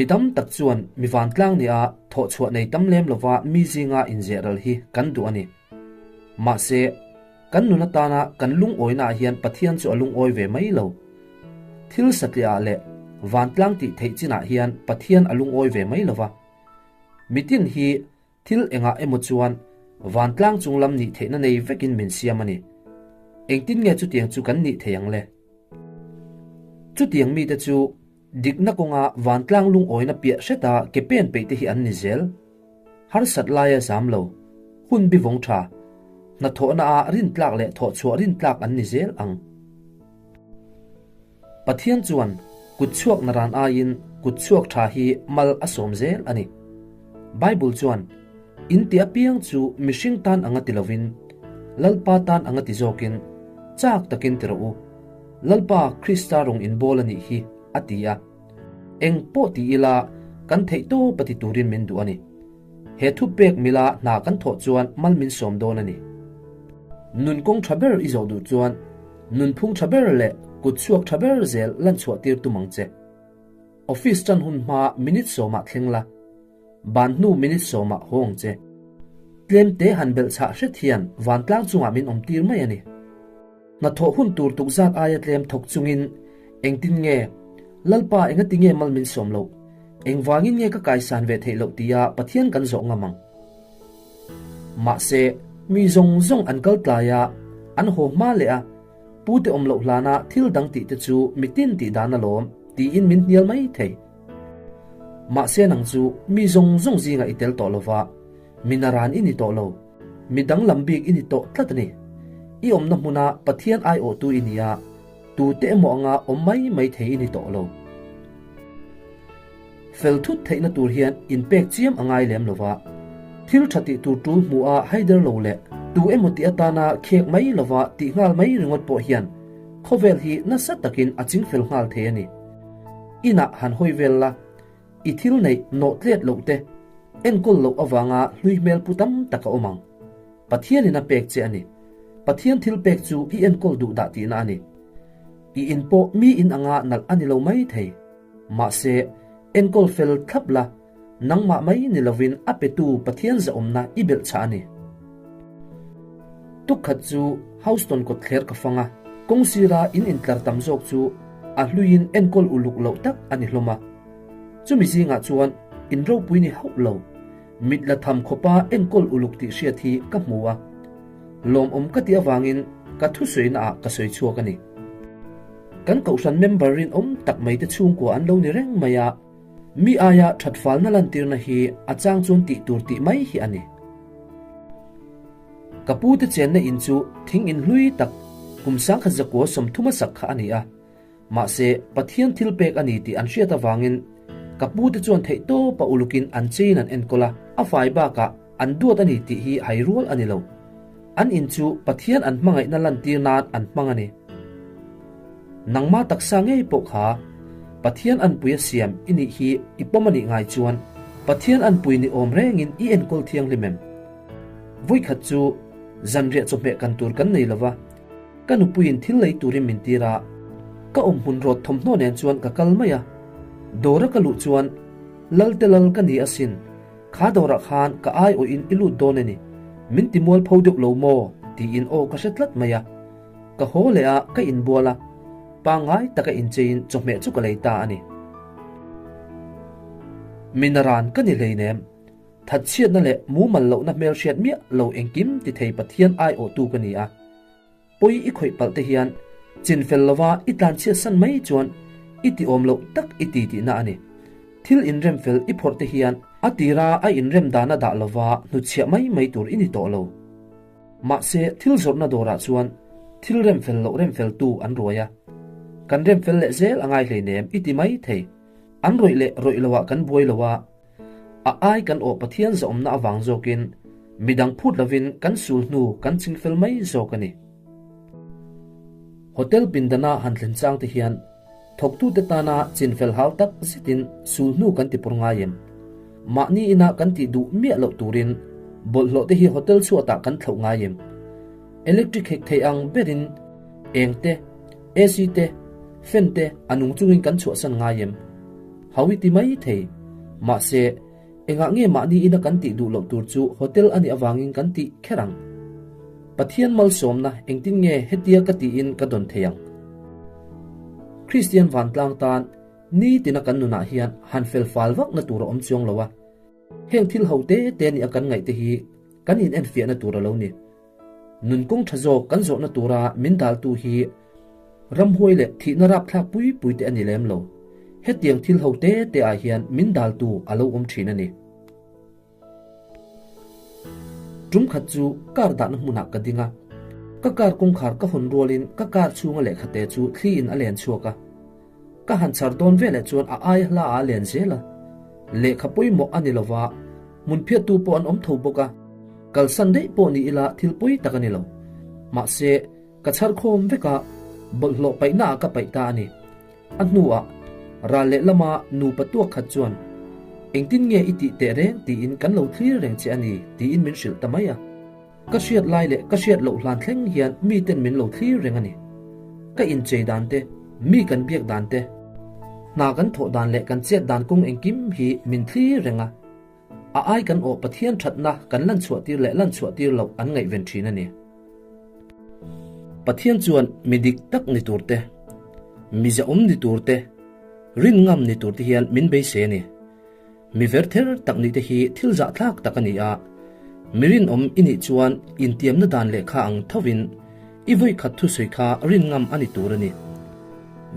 Mi tam tak chuan mi vantlang nia thawhchhuah nei tam lem lova mi zinga inzeh ral hi kan duh a ni. Mahse, kan nun atana kan lungawinaah hian Pathian chu a lungawi ve mai lo. Thil satliah leh vantlang tih theih chinah hian Pathian a lungawi ve mai lova. Mitin hi Thil engah emaw chuan vantlang chung lam nih theihna nei vekin min siam a ni. Engtin nge chutiang chu kan nih thei ang le? Chutiang mite chu dikna kawnga vantlang lungawina piah hreta ke pen peih te hi an ni zel. Harsat laia zam lo, hun bi vawng tha, hnathawhna ah rintlak leh thawhchhuah rintlak an ni zel ang. Pathian chuan kut chhuak naran aiin kut chhuak tha hi mal a sawm zel a ni. Bible chuan, In ti apiang chu mihring tan anga ti lovin, Lalpa tan anga ti zawkin, chak takin ti rawh u. Lalpa Krista rawng inbawl a nih hi, a ti a. Eng pawh ti ila kan theih tawp a ti turin min duh a ni. He thupek mila hna kan thawh chuan mal min sawm dawn a ni. Nun kawng tha ber i zawh duh chuan nunphung tha ber leh kut chhuak tha ber zel lan chhuah tir tum ang che. Office tan hun hma minute sawmah thleng la, ban hnu minute sawmah haw ang che. Tlem te han belh chhah hret hian vantlang chungah min awm tir mai a ni. Hnathawh hun tur tukzat aia tlem thawk chungin engtin nge Lalpa engati nge mal min sawm loh? Engvangin nge ka kaisan ve theih loh tia Pathian kan zawh ngam ang? Mahse, mi zawng zawng an kal tlai a, an haw hma leh a, pute awm loh hlana thil dang tih te chu mitin tih dan alawm tiin min hnial mai thei. Mahse nang chu mi zawng zawng zingah i tel tawh lova, mi naran i ni tawh lo. Mi danglam bik i ni tawh tlat a ni. I awmna hmuna Pathian aiawhtu i ni a, tute emaw anga awm mai mai thei i ni tawh lo. Fel thut theihna tur hian inpek chiam a ngai lem lo va, thil tha tih tur tul hmuh a haider lo leh tu emaw tih atana khek mai lova tih nghal mai ringawt pawh hian khawvel hi nasa takin a chingfel nghal thei a ni. Inah han hawi vel la. I thil neih nawh tlet loh te, enkawl loh avanga hlui hmel pu tam tak a awm ang. Pathianin a pek che a ni. Pathian thil pek chu i enkawl duh dah tihna a ni. I in pawh mi in anga nalh a ni lo mai thei. Mahse, enkawl fel thlap la, nangmah mai ni lovin a petu Pathian zahawmna i belh chah a ni. Tukkhat chu Houston kawtthler ka fang a, kawng sira in intlar tam zawk chu a hluiin enkawl uluk loh tak a ni hlawm a. Chumi zingah chuan in ropui ni hauh lo, mit la tham khawpa enkawl uluk tih hriat hi ka hmu a. Lawmawm ka tih avangin ka thusawi naah ka sawi chhuak a ni. Kan kohhran member rinawm tak mai te chhungkua an lo ni reng mai a, mi aia thatfalna lantirna hi a chang chuan tih tur tih mai hi a ni. Ka pu te chenna in chu thing in hlui tak kum 1930 a sak kha a ni a. Mahse, Pathian thil pek a ni tih an hriat avangin ka pute chuan theihtawpa ulukin an chein an enkawl a, a fai bakah an duat a ni tih hi hai rual a ni lo. An in chu Pathian an hmangaihna lantir nan an hmang a ni. Nangma taksa ngei pawh kha Pathian anpui a siam i nih hi i pawm a nih ngai chuan Pathian anpui ni awm rengin i enkawl thianghlim em? Vawikhat chu zanriah chawhmeh kan tur kan nei lova, Ka nupuiin thil lei turin min tir a, ka awm hmun rawt thawmhnaw nen chuan ka kal mai a. Dawra ka luh chuan, Lalte lal ka ni asin, kha dawrah khan ka aiawhin i lut dawn a ni, min ti mualpho deuh lo maw? tiin aw ka hre tlat mai a. Ka haw leh a, ka inbual a, pangngai taka incheiin chawhmeh chu ka lei ta a ni. Minaran ka ni hleinem. Thatchhiatna leh mumal lohna hmelhriat miah lo engkim ti thei Pathian aiawhtu ka ni a. Pawi i khawih palh te hian chinfel lova i tlanchhiat san mai chuan i ti awm loh tak i ti tihna a ni. Thil inrem fel i phawrh te hian a tira a inrem dana dah lova hnutchhiah mai mai tur i ni tawh lo. Mahse thil zawrhna dawrah chuan thil rem fel loh rem feltu an ruai a. Kan rem fel leh zel a ngai hleinem i ti mai thei. An rawih leh rawih loah kan buai lo a. A ai kan awh Pathian zahawmna avang zawkin midang phut lovin kan sul hnu kan ching fel mai zawk a ni. Hotel pindana han thlen chang te hian thawktute tana chinfel hau tak zetin sul hnu kan ti pawr ngai em? Mahni ina kan tih duh miah loh turin bawlhhlawh te hi hotel chhuatah kan thlauh ngai em? Electric hek thei ang berin eng te, AC te, fan te a nung chungin kan chhuahsan ngai em? Ho i ti mai thei. Mahse, engah nge mahni ina kan tih duh loh tur chu hotel a nih avangin kan tih kher ang? Pathian malsawmna engtin nge hetia ka tiin ka dawn thei ang? Kristian vantlang tan nitina kan nunah hian han fel fal vakna tur a awm chuang lo a. Heng thil ho te te nia kan ngaih te hi kan inenfiahna tur a lo ni. Nun kawng tha zawk kan zawhna tura min daltu hi ramhuai leh thihna rapthlak pui pui te a ni lem lo. Hetiang thil ho te te ah hian min daltu a lo awm thin a ni. Tum khat chu car dahna hmunah ka ding a, ka car kawngkhar ka hawn rualin ka car chhunga lehkhate chu thliin a len chhuak a. Ka han chhar dawn veleh chuan a aia hla ah a len zel a, lehkha pawimawh a ni lova, hmun phiattu pawh an awm tho bawk a, kalsan daih pawh ni ila thil pawi tak a ni lo. Mahse, ka chhar khawm vek a, bawlhhlawh paihna ah ka paih ta a ni. A hnuah, ral lehlama nupa tuak khat chuan, Engtin nge i tih teh reng tiin kan lo thlir reng che a ni, tiin min hrilh ta mai a. Ka hriat lai leh ka hriat loh hlan thleng hian miten min lo thlir reng a ni. Ka inchei dan te, mi kan biak dan te, hna kan thawh dan leh kan chet dan kawng engkim hi min thlir reng a. A ai kan awh Pathian thatna kan lan chhuah tir leh lan chhuah tir loh an ngaihven thin a ni. Pathian chuan mi dik tak ni tur te, mi zahawm ni tur te, rin ngam ni tur te hian min beisei a ni. Mi verther tak nih te hi thil zahthlak tak a ni a, mi rinawm i nih chuan intiamna dan lehkha ang thovin i vawikhat thusawi kha rin ngam a ni tur a ni.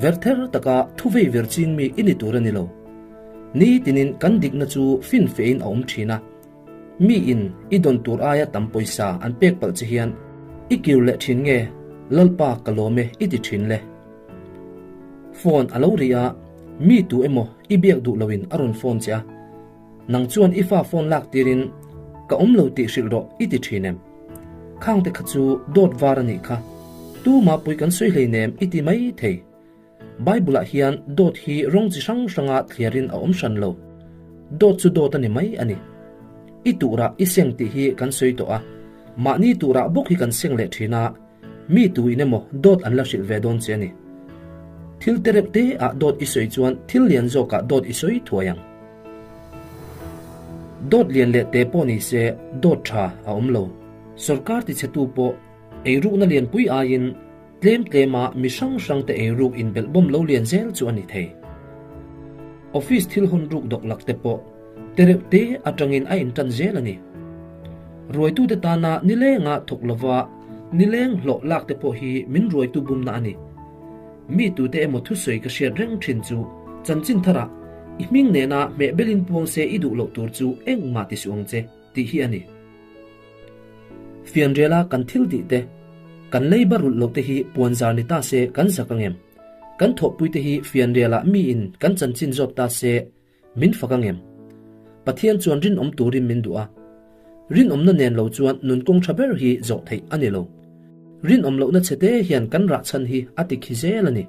Verther taka thu vei ver ching mi i ni tur a ni lo. Nitinin kan dikna chu finfehin a awm thin a, mi in i dawn tur aia tam pawisa an pek palh che hian i kir leh thin nge Lalpa ka lawm e i ti thin le. Phone a lo ri a, mi tu emaw I biak duh loin a rawn phone che a, nang chuan i fa phone lak tirin ka awm lo tih hrilh rawh i ti thin em? Khangte kha chu dawt var a nih kha, tuma pui kan sawi hleinem i ti mai thei. Bible ah hian dawt hi rawng chi hrang hranga thliarin a awm hran lo. Dawt chu dawt a ni mai a ni. I tuhrah i seng tih hi kan sawi tawh a, mahni tuhrah bawk hi kan seng leh thin a, Mi tu in emaw dawt an la hrilh ve dawn che a ni. Thil te reuh te ah dawt i sawi chuan thil lian zawk ah dawt i sawi thuai ang. Dawt lian leh te pawh ni se dawt tha a awm lo. Sorkar ti chhe tu pawh eirukna lianpui aiin tlem tlem ah mi hrang hrang te eiruk inbelh bawm lo lian zel chu a ni thei. Office thil hawn ruk dawk lak te pawh te reuh te atangin a intan zel a ni. Ruaitute tana nilenga thawk lova nileng hlawh lak te pawh hi min ruaitu bumna a ni. Mi tute emaw thusawi ka hriat reng thin chu chanchin tharah i hming nena hmeh belin puang se i duh loh tur chu engmah ti suh ang che tih hi a ni. Fianriala kan thil tih te, kan leiba rulh loh te hi puanzar ni ta se kan zak angem? Kan thawhpui te hi fianrialah miin kan chanchin zawt ta se Min fak angem? Pathian chuan rinawm turin min duh a. Rinawmna nen lo chuan nun kawng tha ber hi zawh theih a ni lo. Rinawm lohna chhe te hian kan rah chhan hi a ti khi zel a ni.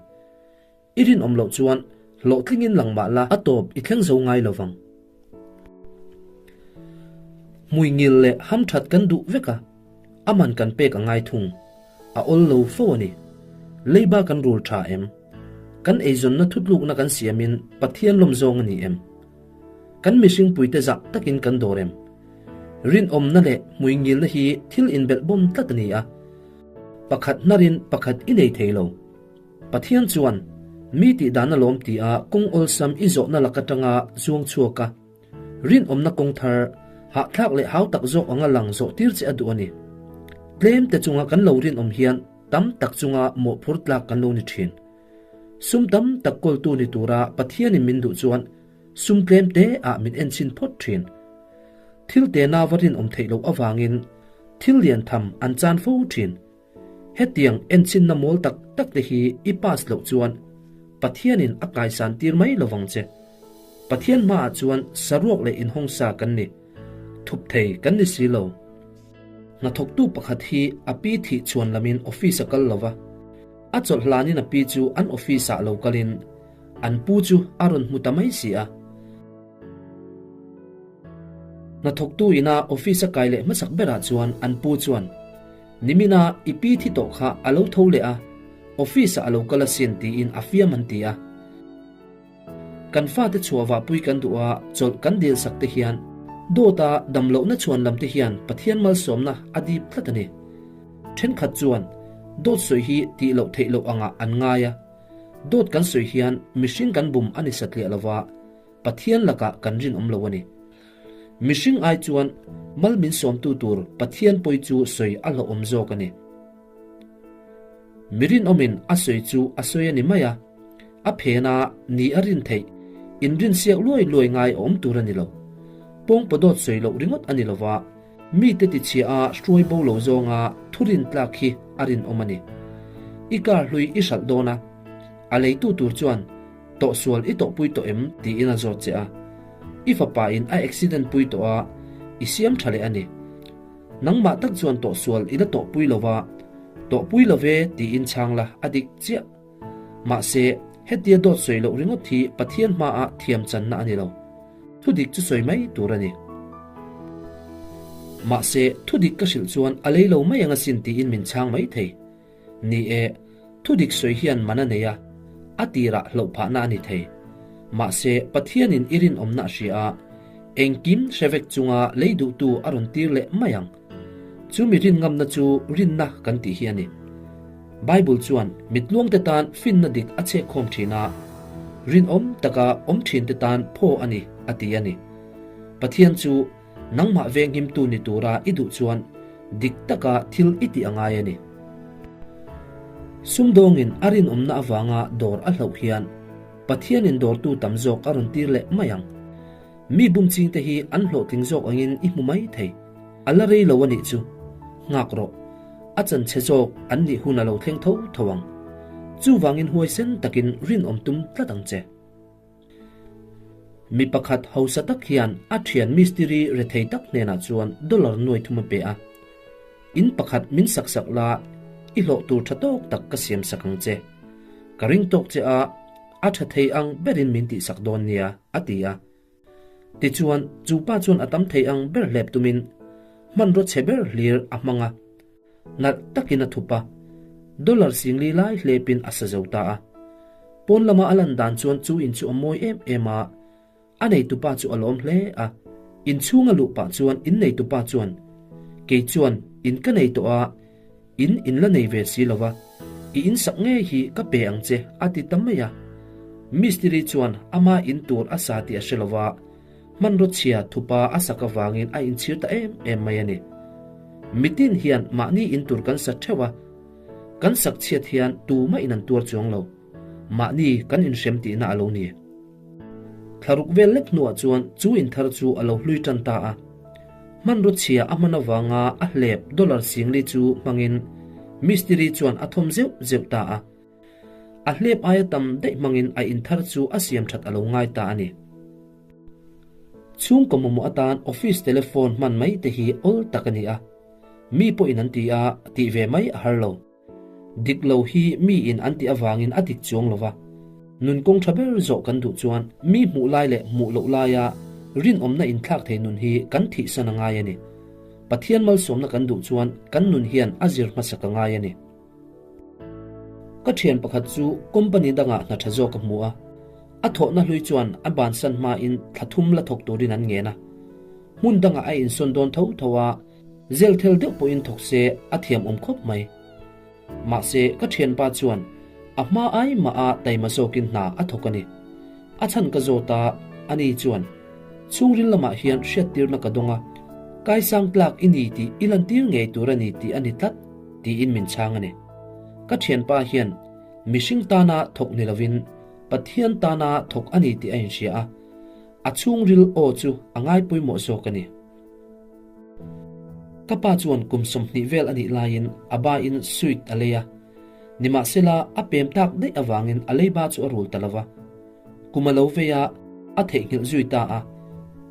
I rinawm loh chuan hlawhtlingin lang mah la a tawp i thleng zo ngai lo vang. Hmui ngil leh hamthat kan duh vek a, a man kan pek a ngai thung. A awl lo fo a ni. Leiba kan rul tha em? Kan eizawnna thutlukna kan siamin Pathian lawm zawng a ni em? Kan mihringpuite zah takin kan dawr em? Rinawmna leh hmuingilna hi thil inbelh bawm tlat a ni a. Pakhat hnarin pakhat i nei thei lo. Pathian chuan mi tihdan a lawm tia kawng awlsam i zawhna lak atanga zuang chhuak a, Rinawmna kawng thar, hahthlak leh hau tak zawk anga lang zawh tir che a duh a ni. Tlem te chunga kan lo rinawm hian tam tak chunga mawhphur tlak kan lo ni thin. Sum tam tak kawltu ni tura Pathianin min duh chuan sum tlem te ah min enchhin phawt thin. Thil tena va rinawm theih loh avangin thil lian tham an chan fo thin. Hetiang enchinna mawl tak tak te hi i pass loh chuan Pathianin a kaisan tir mai lovang che. Pathian hmaah chuan saruak leh inhawngsa kan ni, thup thei kan ni si lo. Hnathawktu pakhat hi a pi thih chhuan lamin office a kal lova, a chawlh hlanin a pi chu an office ah lo kalin an pu chu a rawn hmu ta mai si a. Hnathawktu ina office a kai leh hmasak berah chuan an pu chuan, Nimina i pi thi tawh kha a lo tho leh a, office ah a lo kal asin tiin a fiam an ti a. Kan fate chhuah vahpui kan duh a, chawlh kan dil sak te hian dawta dam lohna chhuan lam te hian Pathian malsawmna a dip tlat a ni. Thenkhat chuan dawt sawi hi tih loh theih loh angah an ngai a, dawt kan sawi hian mihring kan bum a ni satliah lova, Pathian lakah kan rinawm lo a ni. Mihring ai chuan mal min sawmtu tur Pathian pawi chu sawi a hlauhawm zawk a ni. Mi rinawmin a sawi chu a sawi a ni mai a, a phena ni a rin theih, inrinsiak luai luai ngai a awm tur a ni lo. Pawngpaw dawt sawi loh ringawt a ni lo va, mite tichhia a hruai bo lo zawnga thu rin tlak hi a rinawm a ni. I car hlui i hralh dawn a, a leitu tur chuan Tawhsual i tawhpui tawh em? tiin a zawt che a. I fapa in a accident pui tawh a, i siam tha leh a ni. Nangmah tak chuan tawhsual i la tawhpui lo va, tawhpui lo ve tiin chhang la a dik chiah. Mahse, hetia dawt sawi loh ringawt hi Pathian hmaah thiam channa a ni lo. Thudik chu sawi mai tur a ni. Mahse, thudik ka hrilh chuan a lei lo mai ang asin tiin min chhang mai thei. Ni e, thudik sawi hian man a nei a, a tirah hlauhphahna a ni thei. Mahse, Pathianin i rinawmna a hria a, engkim hre vek chunga lei duhtu a rawn tir leh mai ang. Chu mi rinngamna chu rinna kan tih hi a ni. Bible chuan mitluangte tan finna dik a chhekkhawm thin a, rinawm taka awm thinte tan phaw a ni a ti a ni. Pathian chu Nangmah venghimtu ni tura i duh chuan dik taka thil i tih a ngai a ni. Sumdawngin a rinawmna avanga dawr a hlauh hian Pathianin dawrtu tam zawk a rawn tir leh mai ang. Mi bumchingte hi an hlawhtling zawk angin i hmu mai thei. A la rei lo a nih chu. Nghak rawh. A chanchhe zawk an nih hun a lo thleng tho tho ang. Chuvangin huaisen takin rinawm tum tlat ang che. Mi pakhat hausa tak hian a thian mistiri rethei tak hnenah chuan dollar nuai thum a pe a, In pakhat min sak sak la, i hlawh tur tha tawk tak ka siam sak ang che. Ka ring tawk che a, a tha thei ang berin min tih sak dawn nia, a ti a. Tichuan, chu pa chuan a tam thei ang ber hlep tumin hmanraw chhe ber hlir a hmang a. Nalh takin a thup a, dollar singli lai hlepin a sa zo ta a. Pawn lama a lan dan chuan chu in chu a mawi em em a, a neitupa chu a lawm hle a. Inchhung a luh pah chuan in neitupa chuan, Kei chuan in ka nei tawh a, in in la nei ve si lo va, i in sak ngei hi ka pe ang che a ti ta mai a. Mistiri chuan ama in tur a sa tih a hre lo va, Hmanraw chhia thupa a sak avangin a inchhir ta em em mai a ni. Mitin hian mahni in tur kan sa theuh a, kan sak chhiat hian tumah in an tuar chuang lo. Mahni kan inhrem tihna a lo ni. Thlaruk vel lek hnuah chuan chu in thar chu a lo hlui tan ta a. Hmanraw chhia a hman avanga a hlep dollar singli chu hmangin mistiri chuan a thawm zeuh zeuh ta a. A hlep aia tam daih hmangin a in thar chu a siam that a lo ngai ta a ni. Chhungkaw mamawh atan office telephone hman mai te hi awl tak a ni a, mi pawhin an ti a, tih ve mai a har lo. Dik lo hi miin an tih avangin a dik chuang lo va, nun kawng tha ber zawh kan duh chuan mi hmuh lai leh hmuh loh laia rinawmna inthlak thei nun hi kan thihsan a ngai a ni. Pathian malsawmna kan duh chuan kan nun hian a zir hmasak a ngai a ni. Ka thian pakhat chu company dangah hna tha zawk a hmu a, a thawhna hlui chuan a bansan hmain thla thum la thawk turin an ngen a. Hmun dangah a insawn dawn tho tho a, zel thel deuh pawhin thawk se a thiam awm khawp mai. Mahse, ka thianpa chuan a hma ai mah a taima zawkin hna a thawk a ni. A chhan ka zawt a, ani chuan, Chhungril lamah hian hriattirna ka dawng a, kaisang tlak i ni tih i lantir ngei tur a ni tih a ni tlat. Tiin min chhang a ni. Ka thianpa hian mihring tana thawk ni lovin Pathian tana thawk a ni tih a inhria a, a chhungril aw chu a ngai pawimawh zawk a ni. Ka pa chuan kum 20 vel a nih laiin a bain suit a lei a, nimahsela a pem tak daih avangin a leiba chu a rul ta lova. Kum a lo vei a, a theihnghilh zui ta a.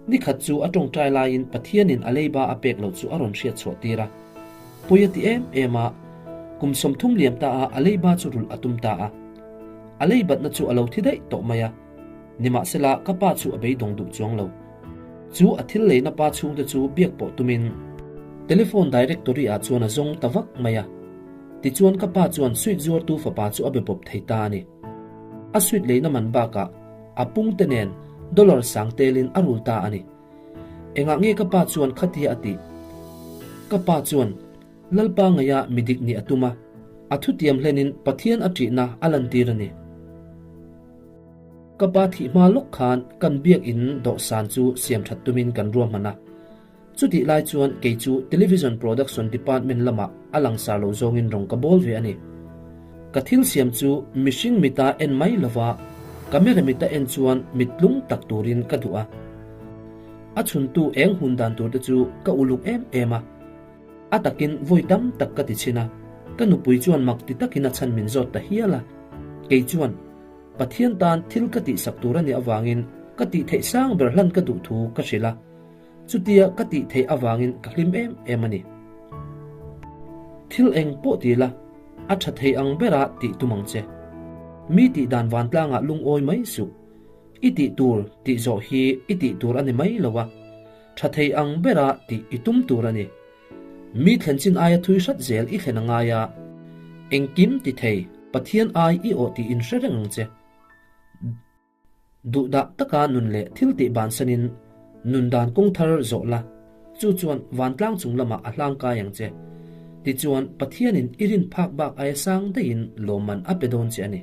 Ni khat chu a tawngtai laiin Pathianin a leiba a pek loh chu a rawn hriat chhuah tir a. Pawi a ti em em a, kum 30 liam ta a a leiba chu rulh a tum ta a. A leibatna chu a lo thi daih tawh mai a. Nimahsela ka pa chu a beidawng duh chuang lo. Chu a thil leina pa chhungte chu biak pawh tumin telephone directory ah chuan a zawng ta vak mai a. Tichuan ka pa chuan suit zuartu fapa chu a be pawp thei ta a ni. A suit leina man bakah. a pungte nen dollar sang telin a rul ta a ni. Engah nge ka pa chuan khatia a tih? Ka pa chuan Lalpa ngaia mi dik nih a tum a, a thutiam hlenin Pathian a ṭihna a lantir a ni. Ka pa thih hma lawk khan kan biakinn dawhsan chu siam ṭhat tumin kan ruahman a. Chutih lai chuan kei chu Television Production Department lamah a langsar lo zawngin rawng ka bawl ve a ni. Ka thil siam chu mihring mita en mai lova camera mita en chuan mit tlung tak turin ka duh a. A chhuntu eng hun dan tur te chu ka uluk em em a. A takin vawi tam tak ka ti chhin a, ka nupui chuan mak ti takin a chhan min zawt ta hial a. Kei chuan Pathian tan thil ka tihsak tur a nih avangin ka tih theih sang ber hlan ka duh thu ka hrilh a. Chutia ka tih theih avangin ka hlim em em a ni. Thil eng pawh ti la, a tha thei ang bera tih tum ang che. Mi tih dan vantlangah lungawi mai suh. I tih tur tih zawh hi i tih tur a ni mai lo a, tha thei ang bera tih i tum tur a ni. Mi thlen chin aia thui hrat zel i thlen a ngai a, engkim ti thei Pathian ai i awh tih inhre reng ang che. Duhdah taka nun leh thil tih bansanin nun dan kawng thar zawh la, chu chuan vantlang chung lamah a hlangkai ang che. Tichuan, Pathianin i rin phak bak aia sang daihin lawmman a pe dawn che a ni.